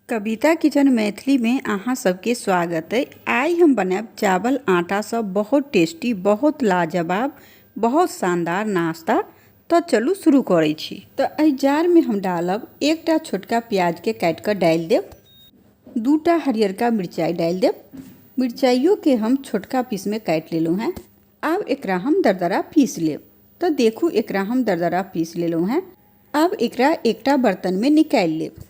कविता kitchen Maithili में अहाँ सबके स्वागत है। आइ हम बनायब चावल आटा से बहुत टेस्टी, बहुत लाजवाब, बहुत शानदार नाश्ता। तो चलू शुरू करै छी। तो एहि जार में हम डालब एकटा छोटका प्याज के काटि कऽ डालि देब, दूटा हरियरका मिरचाइ डालि देब। मिरचाइयो के हम छोटका पीस में काटि लेलहुँ हेँ। आब एकरा हम दरदरा पीस लेब। तो देखू एकरा हम दरदरा पीस लेलहुँ हेँ। आब एकरा एकटा बर्तन में निकालि लेब।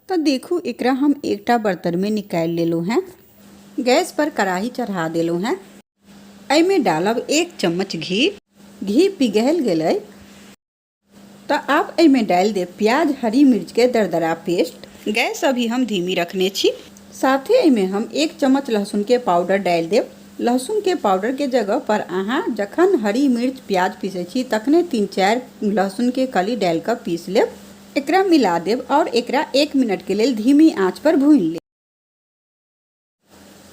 तो देखू एकरा हम एकटा बर्तन में निकालि लेलहुँ हेँ। गैस पर कढ़ाई चढ़ा देलहुँ हेँ। एहिमे डालब 1 चम्मच घी। घी पिघल गेलै तो आब एहिमे डालि देब प्याज हरी मिर्च के दरदरा पेस्ट। गैस अभी हम धीमी रखने छी। साथे एहिमे हम 1 चम्मच लहसुन के पाउडर डालि देब। लहसुन के पाउडर के जगह पर अहाँ जखन हरी मिर्च प्याज पीसै छी तखने 3-4 लहसुन के कली डालि कऽ पीस लेब। एकरा मिला देब और एकरा 1 मिनट के लेल धीमी आंच पर भूनि लेब।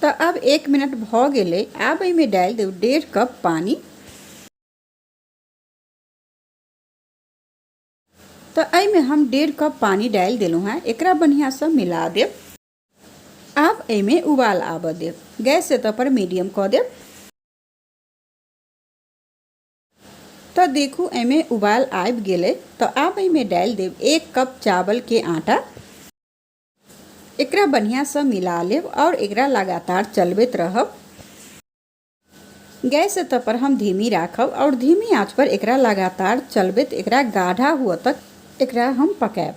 तो अब 1 मिनट भऽ गेलै। आब एहिमे डालि देब 1.5 कप पानी। तो एहिमे हम 1.5 कप पानी डालि देलहुँ हेँ। एकरा बढ़िआँसँ मिला देब। आब एहिमे उबाल आबऽ देब। गैस एतऽ पर मीडियम कऽ देब। तो देखू एहिमे उबाल आबि गेलै। तो आब एहिमे डालि देब 1 कप चावल के आटा। एकरा बढ़िआँसँ मिला लेब और एकरा लगातार चलबैत रहब। गैस एतऽ पर हम धीमी राखब और धीमी आंच पर एकरा लगातार चलबैत एकरा गाढ़ा हुअ तक एकरा हम पकायब।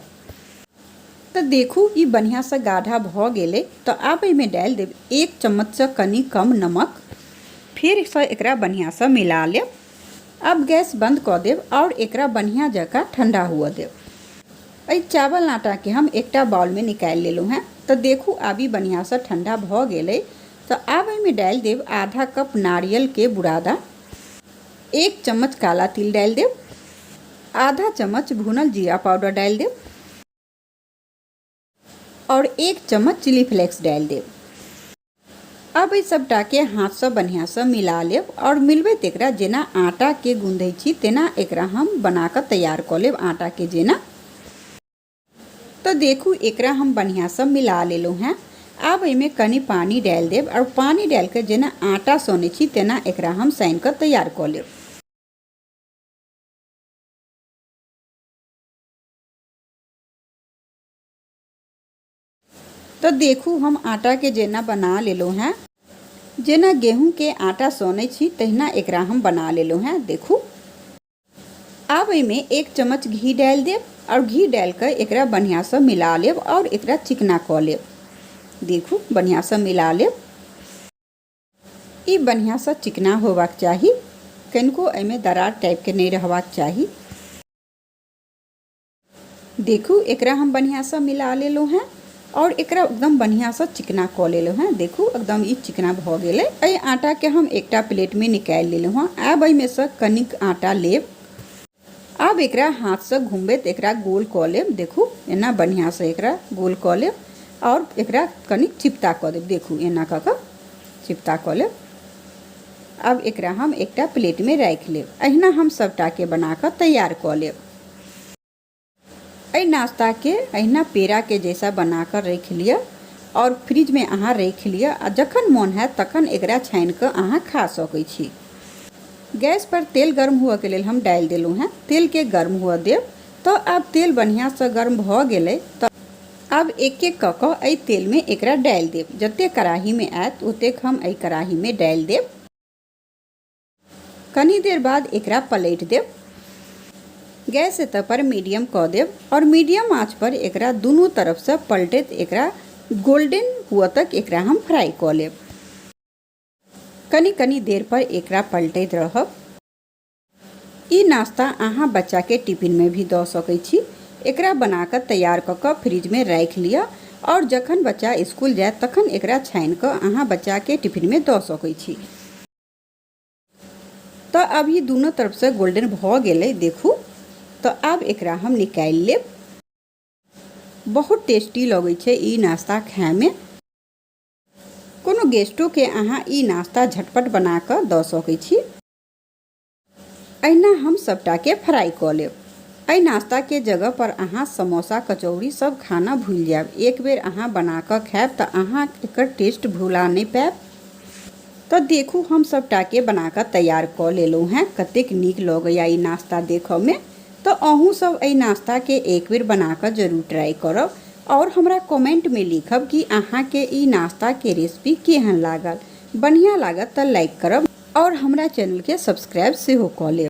तो देखू ई बढ़िआँसँ गाढ़ा भऽ गेलै। तो आब एहिमे डालि देब 1 चम्मचसँ कनि कम नमक। फेरसँ एकरा बढ़िआँसँ मिला लेब। आब गैस बंद कऽ देब और एकरा बढ़िआँ जकाँ ठंडा हुअ देब। एहि चावल आटाके हम एकटा बाउलमे निकालि लेलहुँ हेँ। तऽ देखू आब ई बढ़िआँसँ ठंडा भऽ गेलै। तऽ आब एहिमे डालि देब आधा कप नारियलके बुरादा, 1 चम्मच काला तिल डालि देब, आधा चम्मच भुनल जीरा पाउडर डालि देब और 1 चम्मच चिली फ्लेक्स डालि देब। अब एहि सबटाके हाथसँ बढ़िआँसँ मिला लेब और मिलबैत एकरा जेना आटाके गूँधै छी तेना एकरा हम बना कऽ तैयार कऽ लेब आटाके जेना। तो देखू एकरा हम बढ़िआँसँ मिला लेलहुँ हेँ। आब एहिमे कनि पानी डालि देब और पानी डालि कऽ जेना आटा सनै छी तेना एकरा हम सानि कऽ तैयार कऽ लेब। तो देखू हम आटा के जेना बना लेलहुँ हेँ। जेना गेहूँ के आटा सनै छी तहिना एकरा हम बना लेलहुँ हेँ। देखू आब एहिमे 1 चम्मच घी डालि देब और घी डालि कऽ एकरा बढ़िआँसँ मिला लेब और एकरा चिकना कऽ लेब। देखू बढ़िआँसँ मिला लेब। ई बढ़िआँसँ चिकना होबाक चाही, कनिको एहिमे दरार टाइपके नहि रहबाक चाही। देखू एकरा हम बढ़िआँसँ मिला लेलहुँ हेँ और एकरा एकदम बढ़िआँसँ चिकना कऽ लेलहुँ हेँ। देखू एकदम ई चिकना भऽ गेलै। एहि आटाके हम एकटा प्लेटमे निकालि लेलहुँ हेँ। आब एहिमेसँ कनिक आटा लेब। आब एकरा हाथसँ घुमबैत एकरा गोल कऽ लेब। देखू एना बढ़िआँसँ एकरा गोल कऽ लेब और एकरा कनिक चिपता कऽ देब। देखू एना कऽ कऽ चिपता कऽ लेब। आब एकरा हम एकटा प्लेटमे राखि लेब। एहिना हम सबटाके बना कऽ तैयार कऽ लेब। एहि नाश्ताके एहिना पेड़ाके जैसा बना कऽ राखि लिअ और फ्रिजमे अहाँ राखि लिअ आ जखन मोन हैत तखन एकरा छानि कऽ अहाँ खा सकै छी। गैस पर तेल गर्म हुअके लेल हम डालि देलहुँ हेँ। तेलके गर्म हुअ देब। तऽ आब तेल बढ़िआँसँ गर्म भऽ गेलै। तऽ आब एक एक कऽ कऽ एहि तेलमे एकरा डालि देब। जतेक कड़ाहीमे आयत ओतेक हम एहि कड़ाहीमे डालि देब। कनी देर बाद एकरा पलटि देब। गैस एतऽ पर मीडियम कऽ देब और मीडियम आंच पर एकरा दुनू तरफसँ पलटैत एकरा गोल्डन हुअ तक एकरा हम फ्राई कऽ लेब। कनी कनी देर पर एकरा पलटैत रहब। ई नाश्ता अहाँ बच्चाके टिफिनमे भी दऽ सकै छी। एकरा बना कऽ तैयार कऽ कऽ फ्रिजमे राखि लिअ और जखन बच्चा स्कूल जायत तखन एकरा छानि कऽ अहाँ बच्चाके टिफिनमे दऽ सकै छी। तऽ आब ई दुनू तरफसँ गोल्डन भऽ गेलै। देखू तऽ आब एकरा हम निकालि लेब। बहुत टेस्टी लगै छै ई नाश्ता खायमे। कोनो गेस्टोके अहाँ ई नाश्ता झटपट बना कऽ दऽ सकै छी। एहिना हम सबटाके फ्राई कऽ लेब। एहि नाश्ताके जगह पर अहाँ समोसा, कचौड़ी सब खाना भूलि जायब। एक बेर अहाँ बना कऽ खायब तऽ अहाँ एकर टेस्ट भुला नहि पायब। तऽ देखू हम सबटाके बना कऽ तैयार कऽ लेलहुँ हेँ। कतेक नीक लगैए ई नाश्ता देखऽमे। तऽ अहूँ सब एहि नाश्ताके एक बेर बना कऽ जरूर ट्राई करब आओर हमरा कमेंटमे लिखब कि अहाँके ई नाश्ताके रेसिपी केहन लागल। बढ़िआँ लागत तऽ लाइक करब आओर हमरा चैनलके सब्सक्राइब सेहो कऽ लेब।